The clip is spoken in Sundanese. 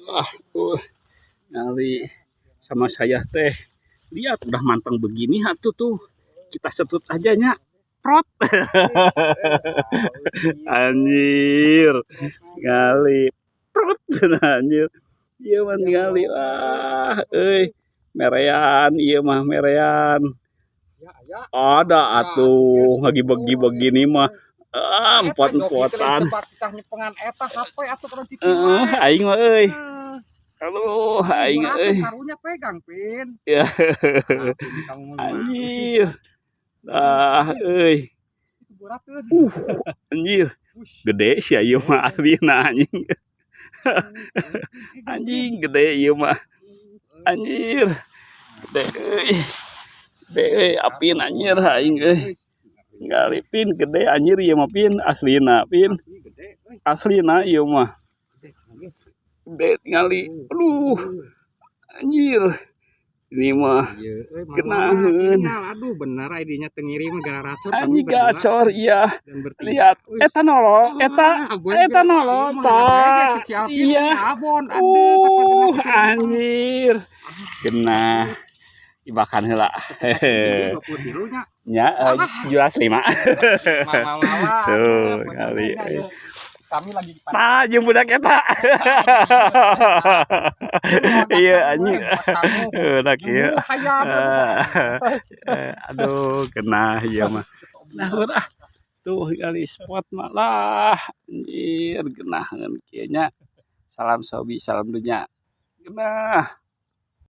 Ah, ngali sama saya teh. Lihat udah manteng begini atuh tuh. Kita setut aja nya. Prot. Anjir. Ngali. Prot anjir. Ieu mah ngali, ah euy. Merean ieu mah, merean. Ya, aya. Ada atuh ngagibegi begini mah. Ah, empot-empotan. Cepat kita nyepengan eta HP atuh kalau cicing. Heeh, aing mah euy. Aduh, aing euy. Karunya pegang, Pin. Ya. Ah, Pin, kamu mah gimana sih? Anjir. Ah, euy. Itu berateun. Anjir. Wush. Gede sih ieu mah aslina, anjing. Anjing, gede ieu mah. Anjir. Gede euy. Gede euy, apin anjir aing euy. Ngali, Pin, gede anjir ieu mah, Pin, aslina, Pin. Asli gede euy. Aslina ieu mah. Gede cenah. Gede tingali. Aduh, anjir. Ini mah Iya, euy, genaheun. Tinggal, aduh, bener ID-nya teu ngirim gara racun. Anjing, gacor iya. Dan bertiga. Lihat, eta nolol, eta eta nolol tah. Iya. Abon, Anjir. Genah. Ibakan heula. Hehe. 20 nya. Nya, jelas 5. Mama. Tuh, kali. Kami lagi di Tah, jeung budak eta. Iya, anjing. Budak ieu. Aduh, genah ieu mah. Nah, udah. Tuh kali spot mah lah. Anjir, genaheun kieu nya. Salam sobi, salam dunya. Genah.